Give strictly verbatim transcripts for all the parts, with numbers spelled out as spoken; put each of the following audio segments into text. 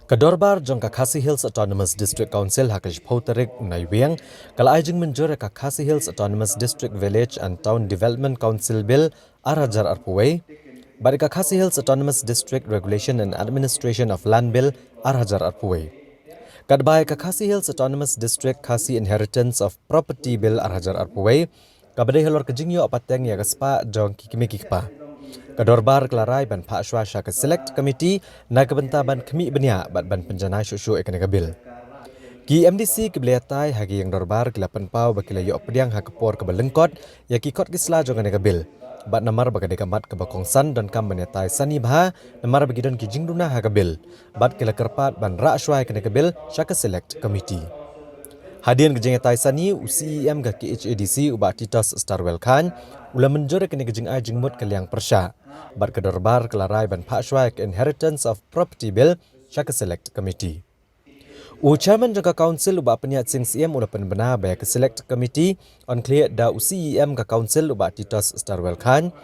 Ka dorbar jong ka Khasi Hills Autonomous District Council ha ka shiphew tarik u Naiwieng ka la ai jingmynjur ïa ka Khasi Hills Autonomous District Village and Town Development Council Bill ar hajar arphew wei bad ïa ka Khasi Hills Autonomous District Regulation and Administration of Land Bill ar hajar arphew wei. Katba ïa ka Khasi Hills Autonomous District Khasi Inheritance of Property Bill ar hajar arphew wei kaba dei halor ka jingïoh pateng ïa ka spah jong ki kmie ki kpa. Ka dorbar ka la rai ban phah shuwa sha ka Select Committee na ka bynta ban khmih bniah bad ban pynjanai shuh shuh ïa kane ka bill. Ki M D C kiba la ïatai ha ka ïing dorbar ki la pynpaw ba ki la ïoh pdiang ha ka por kaba lyngkot ïa ki kot ki sla jong kane ka bill. Bad namar ba ka dei ka mat kaba kongsan donkam ban ïatai sani bha namar ba ki don ki jingduna ha ka bill. Bad ki la kyrpad ban rah shuwa ïa kane ka bill sha ka Select Committee. Hadien ka jingïatai sani, u C E M ka K H A D C u Bah Titos Starwell Chyne u la mynjur ïa kane ka jingai jingmut ka liang pyrshah. Bad ka dorbar ka la rai ban phah shuwa ïa ka Inheritance of Property Bill sha ka Select Committee. U Chairman jong ka Council u Bah Pynïaid Sing Syiem u la pynbna ba ïa ka Select Committee yn khlieh da u C E M ka Council u Bah Titos Starwell Chyne,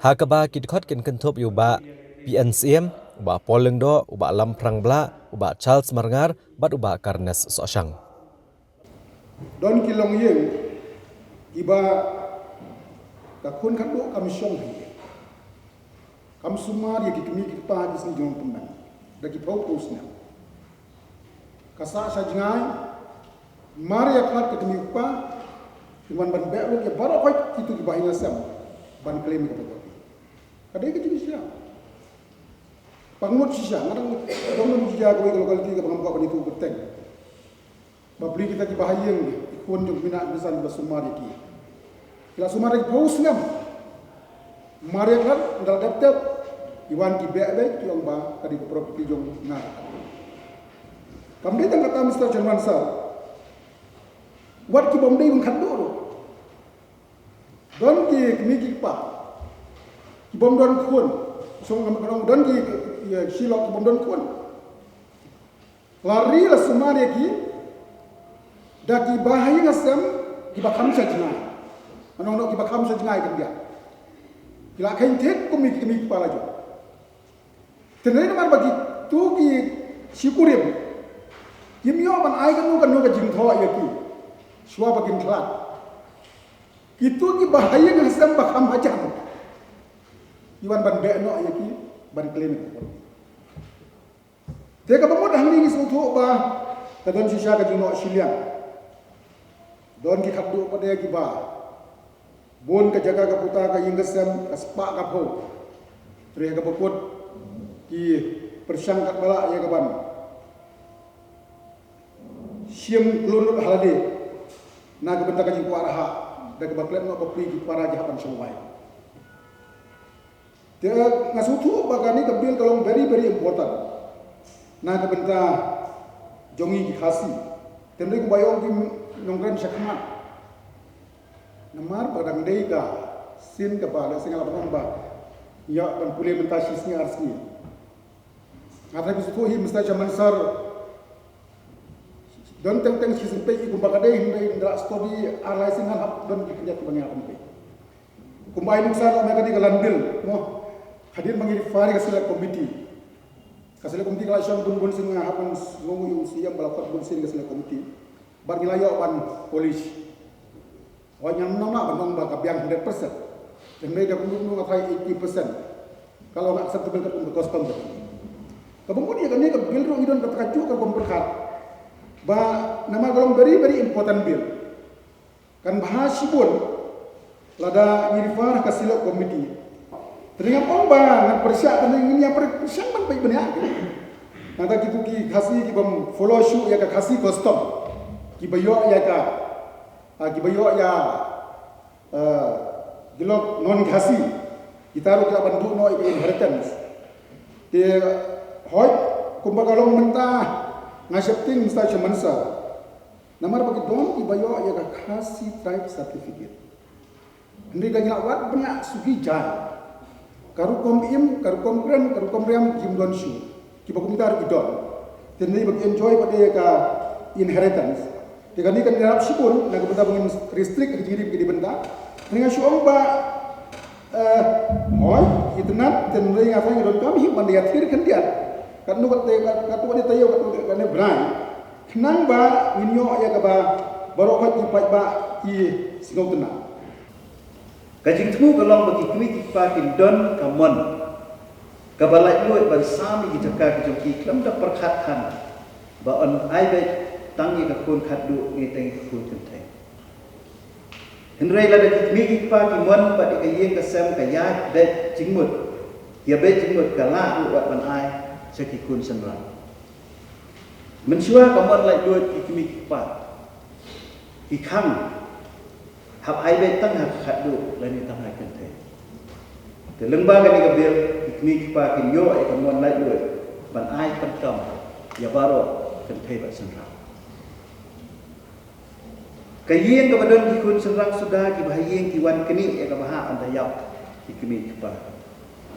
ha kaba ki dkhot kin kynthup ïa u Bah P N Syiem, u Bah Paul Lyngdoh, u Bah Lamphrang Blah, u Bah Charles Marngar bad u Bah Carnes Sohshang. Don ki longïing kiba ka khun khatduh kam shong ha ïing, kam sumar ïa ki kmie ki kpa ha ki sngi jong u tymmen da ki phew phew snem. Ka sah sha jngai, mar ïa khlad ka kmie ka kpa, ki wan ban beh lut ïa baroh kawei kito kiba ha ïing ha sem ban claim ïa ka property. Ka dei ka jingshisha. Pang mut shisha, nga dang dang dang shisha kawei ka locality kaba ngam kwah ban ïathuh kyrteng. Bapli kita kiba ha ïing, ki khun jong ki khynnah ki basan kiba sumar ïa ki. Ki la sumar ïa ki phew snem. Mar ïa khlad, ynda la dep tep, ki wan ki beh beh, ki ong ba ka dei ka property jong nga. Kam dei tang kata, Mister Chairman Sir. Wat ki bym dei bym khatduh ruh. Don ki kmie ki kpa ki bym don khun. Song ngam don, don ki, ïa, shi lok ki bym don khun. La ri la sumar ïa ki da kiba ha ïing ha sem kiba kham sha jngai. Ngan ong noh kiba kham sha jngai khyndiat. Ki la kheiñ thied kum ki kmie ki kpa la jong. Te namar ba kito ki shikurim kim ïoh ban ai kano kano ka jingthoh ïa ki shuwa ba kin khlad. Kito kiba ha ïing ha sem ba kham hajan ki wan ban beh noh ïa ki ban claim ïa ki. Te kaba mut hangne ngi sngewthuh ba ka don shisha ka jingnoh shiliang. Don ki khatduh pat de kiba bun ka jaka ka puta ka ïing ka sem ka spah ka phew. Te kaba kut ki pyrshang katba lah ïa ka ban shim klun lut ha lade na ka bynta ka jingkwah rhah da kaba klet noh bapli ki para ki hap ban shong wai. Te nga sngewthuh ba kane ka bill ka long very very important na ka bynta jong ngi ki Khasi. Te hynrei kumba ïoh ki nongkren shakhmat, namar ba dang dei ka sien kaba lehse nga lah ban ong ba ïa ban pule mynta shi sngi ar sngi. Nga tharai phi sngewthuh hi Mister Chairman Sir. Don teng teng shi sngewthuh kumba ka dei, hynrei ynda la study ar lai sngi ngan hap don ki khyndiat kiba ngi hap ban peit. Kumba ai nuksa, nga ong ka dei ka Land Bill, mo. Hadien ba ngi refer ïa ka Select Committee, ka Select Committee ka la shong bun bun sien, nga hap ban sngew ïa u C E M ba la khot bun sien ka Select Committee. Bad ngi la ïoh ban polish. Hooid, ngam nang lah ban ong ba ka biang hundred percent. Te hynrei da kumno kumno nga tharai eighty percent ka long acceptable katkum ka custom. Kaba mut ïa kane ka bill ruh ngi don kata kajuh ka rukom pyrkhat ba namar ka long very very important bill. Kan bha shibun lada ngi refer ha ka Select Committee. Te ngam ong ba ngan pyrshah, te ngin ïa pyr-, pyrshang ban peit bniah. Nangta kito ki Khasi ki bym follow shuh ïa ka Khasi custom, kiba ïoh ïa ka, ah, kiba ïoh ïa, ah, ki long non Khasi, kita ruh ki lah ban duh noh ïa ka inheritance. Te hooid, kumba ka long mynta, nga sheptieng Mister Chairman Sir. Namar ba ki don kiba ïoh ïa ka Khasi Tribe Certificate. Hynrei ka ngi la wad bniah suki jai. Ka rukom im, ka rukom kren, ka rukom riam kim don shuh. Kiba kumta ruh ki don. Te hynrei ba ki enjoy pat de ïa ka inheritance. Te kane kan ïarap shibun na ka bynta ba ngin restrict ka jingim kine bynta. Te nga shu ong ba, eh, hooid, itynnad, te hynrei nga tharai ngi donkam hi ban da ïathir khyndiat. Katno kate, kat-, katno kate taïew, katno kate bnai. Khnang ba ngin ïoh ïa kaba baroh khoit ki paidbah ki sngewtynnat. Ka jingthmu ka long ba ki kmie ki kpa kin don ka mon kaba laitluid ban sam ïa ki jaka ki jong ki khlem da pyrkhat than ba yn ai beit tang ïa ka khun khatduh ne tang ïa ka khun kynthei. Hynrei lada ki kmie ki kpa ki mon bad ïa ka ïing ka sem ka ïa beit jingmut, ïa beit jingmut ka lah ruh wat ban ai sha ki khun shynrang. Mynshuwa ka mon laitluid ki kmie ki kpa ki khang hap ai beit tang ha ka khatduh lane tang ha ka kynthei. Te lyngba kane ka bill ki kmie ki kpa kin ïoh ïa ka mon laitluid ban ai pyndonkam ïa baroh kynthei bad shynrang. Ka ïing kaba don ki khun shynrang suda kiba ha ïing ki wan knieh ïa kaba hap ban da ïap ki kmie ki kpa.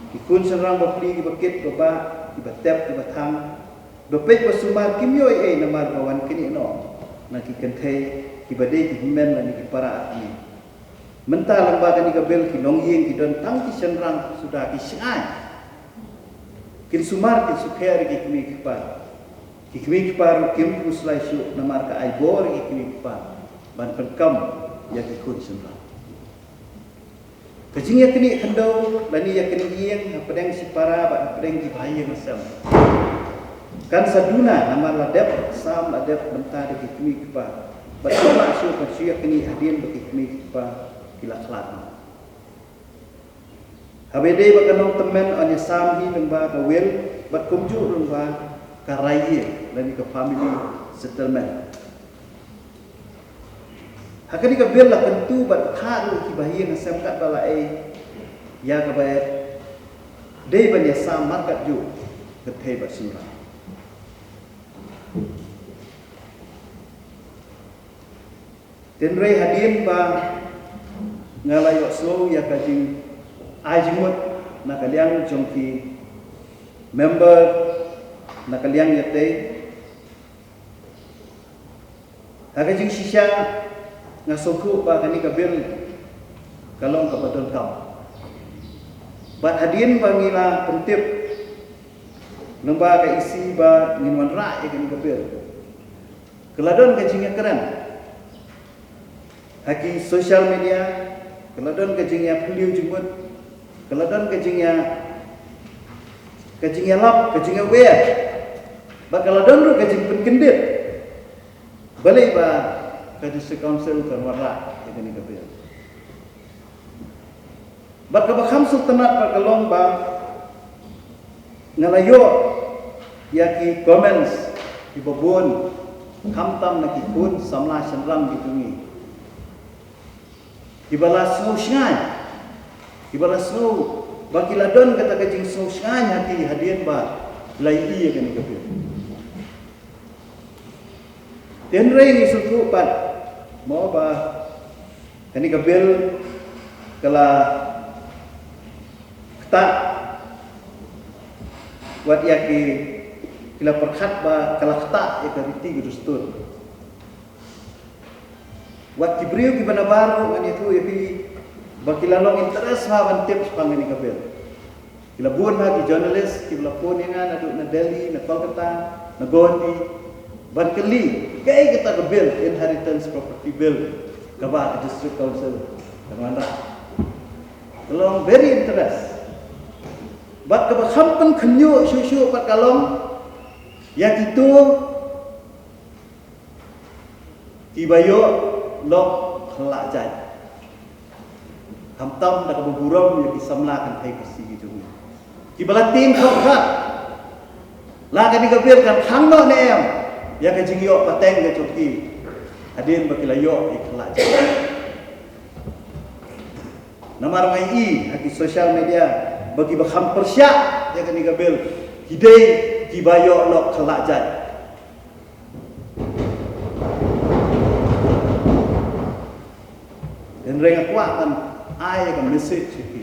Ki khun shynrang bapli kiba kit ba bah, kiba tep kiba thang, ba peit ba sumar kim ïoh ei ei namar ba wan knieh noh na ki kynthei kiba dei ki hynmen lane ki para atngi. Mynta lyngba kane ka bill ki nongïing ki don tang ki shynrang suda ki shngaiñ. Kin sumar kin sukher ïa ki kmie ki kpa. Ki kmie ki kpa ruh kim khuslai shuh namar ka ai bor ïa ki kmie ki kpa ban pyndonkam ïa ki khun shynrang. Ka jingïaknieh khyndew lane ïaknieh ïing hapdeng shipara bad hapdeng kiba ha ïing ha sem kan sa duna namar la dep sam la dep bynta da ki kmie ki kpa. Bad kumba shu kan shu ïaknieh hadien ba ki kmie ki kpa ki la khlad. Haba ïadei bad ka nongtymmen yn ïasam hi lyngba ka will bad kumjuh lyngba ka rai ïing lane ka family settlement. Ha kane ka bill la kyntu bad kthah ruh kiba ha ïing ha sem katba la ai ïa kaba dei ban ïasam markatjuh kynthei bad shynrang. Hynrei hadien ba nga la ïohsngew ïa ka jingai jingmut na ka liang jong ki member na ka liang ïatei. Ha ka jingshisha nga sngewthuh ba kane ka bill ka long kaba donkam. Bad hadien ba ngi la pyntip lyngba ka E C ba ngin wanrah ïa kane ka bill, ka la don ka jingïakren ha ki social media, ka la don ka jingïaphylliew jingmut, ka la don ka jingïa, ka jingïalap, ka jingïawer, bad ka la don ruh ka jingpynkyndit. Balei ba ka District Council kan wanrah ïa kane ka bill? Bad kaba kham sngewtynnat bad ka long ba nga la ïoh ïa ki comments kiba bun, khamtam na ki khun samla shynrang ki jong ngi kiba la sngew shngaiñ, kiba la sngew ba ki la don kata ka jingsngew shngaiñ ha ki hadien ba la ïohi ïa kane ka bill. Hynrei ngi sngewthuh pat mo ba kane ka bill ka la ktah wat ïa ki, ki la pyrkhat ba ka la ktah ïa ka riti ka dustur. Wat ki briew kiba nabar ruh ngan ïathuh ïa phi ba ki la long interest ha ban tip shaphang kane ka bill. Ki la bun ha ki journalist kiba la phone ïa nga naduh na Delhi, na Kolkata, na Guwahati ban kylli kaei kata ka bill, Inheritance Property Bill, kaba ka District Council ka wanrah. Ka long very interest. Bad kaba kham pynkhynñiuh shuh shuh pat ka long ïa kito kiba ïoh lok khlajait, khamtam da kaba burom ïa ki samla kynthei Khasi ki jong ngi kiba la tieng kham khat. La kane ka bill kan khang noh ne em ïa ka jingïoh pateng ka jong ki hadien ba ki la ïoh ïa khlajait? Namar nga ïohi ha ki social media ba kiba kham pyrshah ïa kane ka bill ki dei kiba ïoh lok khlajait. Hynrei nga kwah ban ai ka message ïa ki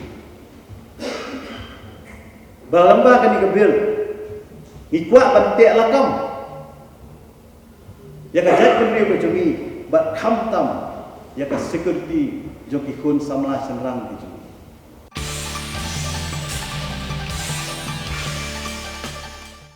ba lyngba kane ka bill ngi kwah ban teh lakam ïa ka jaitbynriew ka jong ngi bad khamtam ïa ka security jong ki khun samla shynrang ki jong ngi.